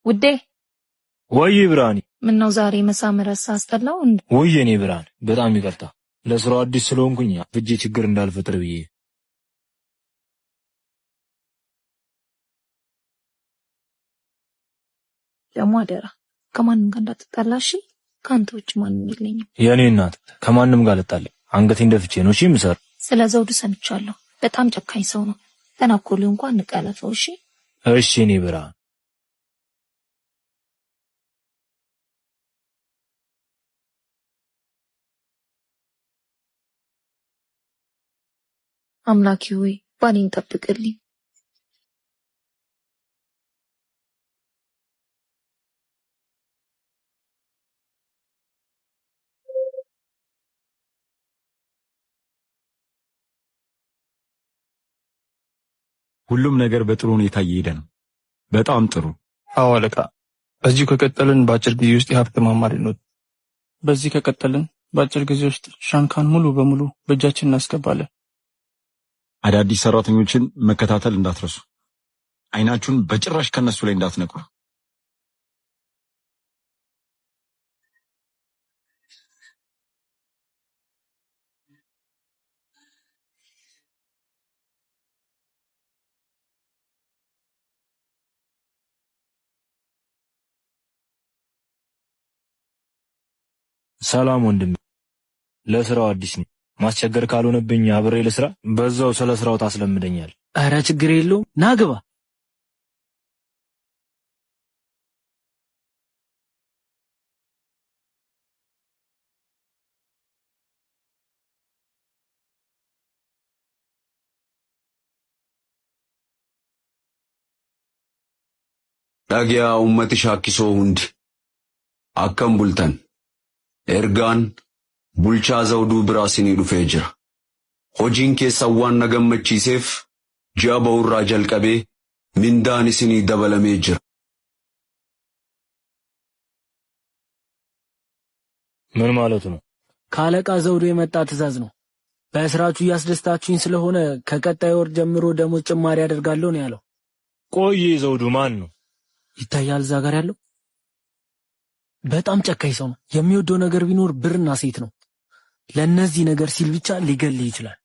ውዴ። ወይ ብርሃኔ። ምነው ዛሬ መሳም ረሳ? አስጠላው እንዴ? ወይ የኔ ብርሃን፣ በጣም ይቅርታ። ለስራው አዲስ ስለሆንኩኝ ፍጄ ችግር እንዳልፈጥር ብዬ። ደግሞ አደራ ከማንም ጋር እንዳትጣላ እሺ? ከአንተ ውጭ ማንም የለኝም። የኔ እናት፣ ከማንም ጋር ልጣለ አንገቴን ደፍቼ ነው እሺ የምሰራው። ስለ ዘውዱ ሰምቻለሁ። በጣም ጨካኝ ሰው ነው። ተናኮሊ እንኳን እንቀለፈው እሺ? እሺ የኔ ብርሃን። አምላኬ ሆይ ባሌን ጠብቅልኝ። ሁሉም ነገር በጥሩ ሁኔታ እየሄደ ነው። በጣም ጥሩ። አዎ አለቃ፣ በዚሁ ከቀጠልን በአጭር ጊዜ ውስጥ የሀብት ማማ ልንወጣ። በዚህ ከቀጠልን በአጭር ጊዜ ውስጥ ሻንካን ሙሉ በሙሉ በእጃችን እናስገባለን። አዳዲስ ሰራተኞችን መከታተል እንዳትረሱ። አይናችሁን በጭራሽ ከነሱ ላይ እንዳትነቅሉ። ሰላም ወንድሜ፣ ለስራው አዲስ ነኝ። ማስቸገር ካልሆነብኝ አብሬ ልስራ፣ በዛው ስለ ስራው ታስለምደኛል። ኧረ ችግር የለውም፣ ና ግባ። Dhagiyaa uummati shaakkisoo hundi akkam bultan? Ergaan bulchaa Zawduu biraa isinii dhufee jira. Hojiin keessan waan na gammachiiseef ji'a ba'urraa jalqabee mindaan isinii dabalamee jira. ምን ማለቱ ነው? ከአለቃ ዘውዱ የመጣ ትዕዛዝ ነው። በስራችሁ እያስደስታችሁኝ ስለሆነ ከቀጣይ ወር ጀምሮ ደሞዝ ጭማሪ አደርጋለሁ ነው ያለው። ቆይ ዘውዱ ማን ነው? ይታያል እዛ ጋር ያለው በጣም ጨካኝ ሰው ነው። የሚወደው ነገር ቢኖር ብርና ሴት ነው። ለእነዚህ ነገር ሲል ብቻ ሊገልህ ይችላል።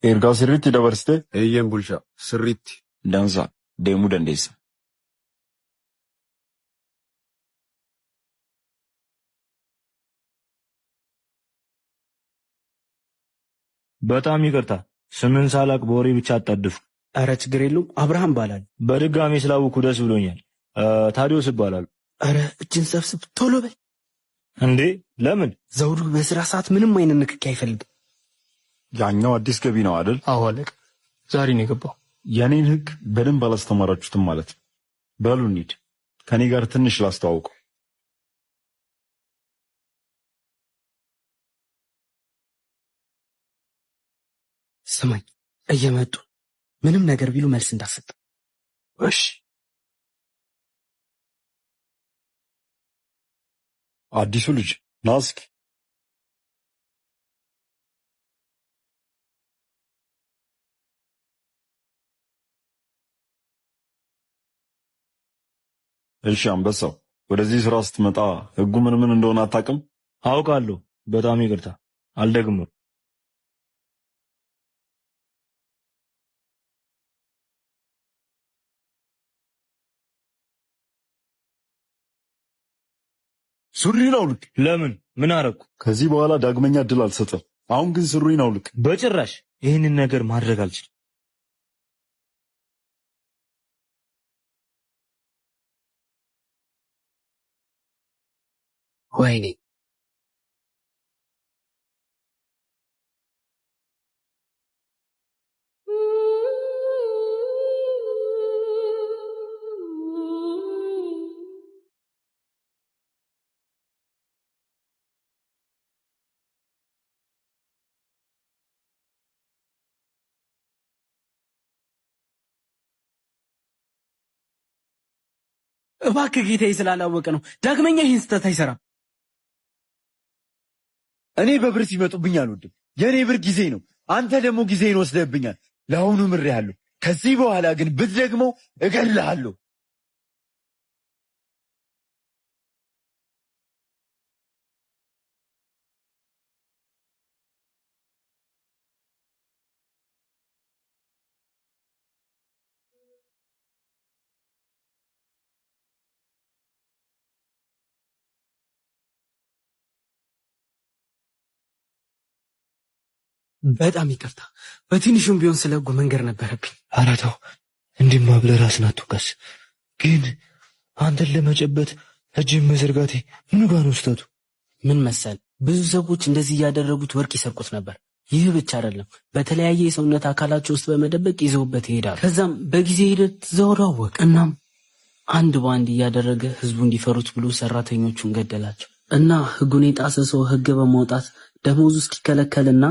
Ergaa sirriitti dabarsitee? Eeyyeen bulchaa, sirriitti. Dansa, deemuu dandeessa. በጣም ይቅርታ፣ ስምን ሳላቅ በወሬ ብቻ አጣድፍኩ። ኧረ ችግር የለውም፣ አብርሃም እባላለሁ። በድጋሚ ስላወኩ ደስ ብሎኛል። ታዲዮስ እባላለሁ። ኧረ እጅን ሰብስብ ቶሎ በል። እንዴ ለምን? ዘውዱ በስራ ሰዓት ምንም አይነት ንክኪ አይፈልግም። ያኛው አዲስ ገቢ ነው አይደል? አዎ አለቃ፣ ዛሬ ነው የገባው። የኔን ህግ በደንብ አላስተማራችሁትም ማለት ነው። በሉ እንሂድ፣ ከኔ ጋር ትንሽ ላስተዋውቀው። ስማኝ፣ እየመጡ ምንም ነገር ቢሉ መልስ እንዳትሰጥ። እሺ። አዲሱ ልጅ ና እስኪ። እሺ አንበሳው፣ ወደዚህ ስራ ስትመጣ ህጉ ምን ምን እንደሆነ አታውቅም? አውቃለሁ። በጣም ይቅርታ፣ አልደግምም። ሱሪን አውልቅ። ለምን? ምን አረኩ? ከዚህ በኋላ ዳግመኛ እድል አልሰጥም። አሁን ግን ሱሪን አውልቅ። በጭራሽ ይህንን ነገር ማድረግ አልችልም። ወይኔ እባክህ ጌታዬ ስላላወቀ ነው። ዳግመኛ ይህን ስህተት አይሰራም። እኔ በብር ሲመጡብኝ አልወድም። የእኔ ብር ጊዜ ነው። አንተ ደግሞ ጊዜን ወስደህብኛል። ለአሁኑ ምሬሃለሁ። ከዚህ በኋላ ግን ብትደግመው እገልሃለሁ። በጣም ይቅርታ፣ በትንሹም ቢሆን ስለ ህጉ መንገር ነበረብኝ። ኧረ ተው፣ እንዲህማ ብለህ ራስን አትውቀስ። ግን አንተን ለመጨበጥ እጅን መዘርጋቴ ምኑ ጋር ነው ስህተቱ? ምን መሰል፣ ብዙ ሰዎች እንደዚህ እያደረጉት ወርቅ ይሰርቁት ነበር። ይህ ብቻ አይደለም፣ በተለያየ የሰውነት አካላቸው ውስጥ በመደበቅ ይዘውበት ይሄዳሉ። ከዛም በጊዜ ሂደት ዘውዱ አወቀ። እናም አንድ በአንድ እያደረገ ህዝቡ እንዲፈሩት ብሎ ሰራተኞቹን ገደላቸው እና ህጉን የጣሰ ሰው ህግ በማውጣት ደሞዙ እስኪከለከልና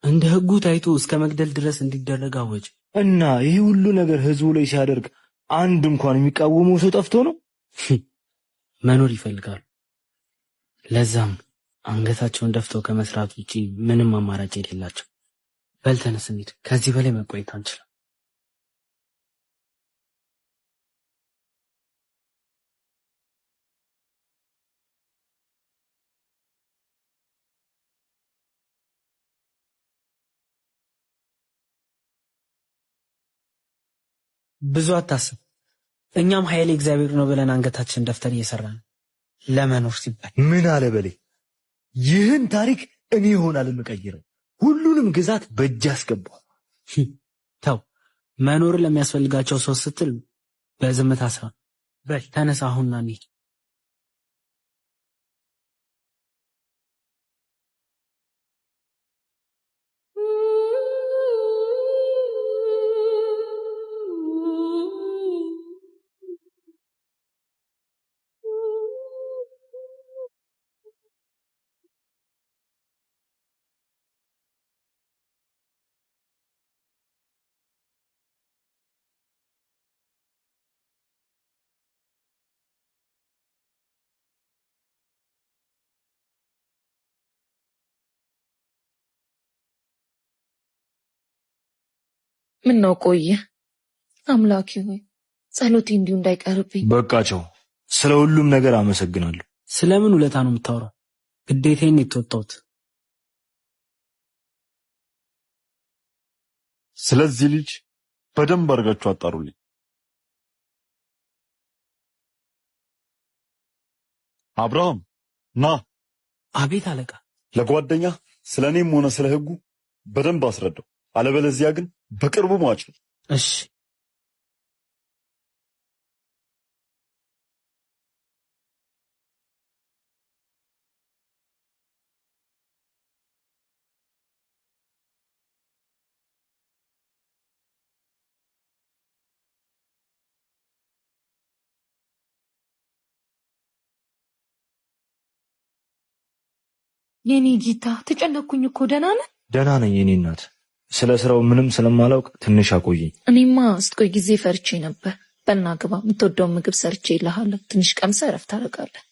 እንደ ህጉ ታይቶ እስከ መግደል ድረስ እንዲደረግ አወጀ። እና ይህ ሁሉ ነገር ህዝቡ ላይ ሲያደርግ አንድ እንኳን የሚቃወመው ሰው ጠፍቶ ነው? መኖር ይፈልጋሉ። ለዛም አንገታቸውን ደፍተው ከመስራት ውጪ ምንም አማራጭ የሌላቸው። በል ተነስ እንሂድ፣ ከዚህ በላይ መቆየት አንችልም። ብዙ አታስብ። እኛም ኃይሌ እግዚአብሔር ነው ብለን አንገታችን ደፍተን እየሰራን ለመኖር ሲባል። ምን አለ በሌ፣ ይህን ታሪክ እኔ ይሆናል የምቀይረው። ሁሉንም ግዛት በእጅ አስገባው። ተው፣ መኖርን ለሚያስፈልጋቸው ሰው ስትል በዝምታ ስራ። በል ተነሳ፣ አሁን ና እንሂድ። ምን ነው ቆየ? አምላኬ ሆይ ጸሎቴ እንዲሁ እንዳይቀርብኝ። በቃቸው። ስለ ሁሉም ነገር አመሰግናለሁ። ስለምን ውለታ ነው የምታወራው? ግዴታዬን የተወጣሁት። ስለዚህ ልጅ በደንብ አድርጋችሁ አጣሩልኝ። አብርሃም ና። አቤት አለቃ። ለጓደኛ ስለ እኔም ሆነ ስለ ህጉ በደንብ አስረዳው። አለበለዚያ ግን በቅርቡ ሟች ነው። እሺ። የኔ ጌታ ተጨነኩኝ እኮ። ደህና ነህ? ደህና ነኝ የኔ እናት። ስለ ስራው ምንም ስለማላውቅ ትንሽ አቆየኝ። እኔማ ስትቆይ ጊዜ ፈርቼ ነበር። በልና ግባ፣ የምትወደውን ምግብ ሰርቼ ይልሃለሁ። ትንሽ ቀምሰህ እረፍት ታደርጋለህ።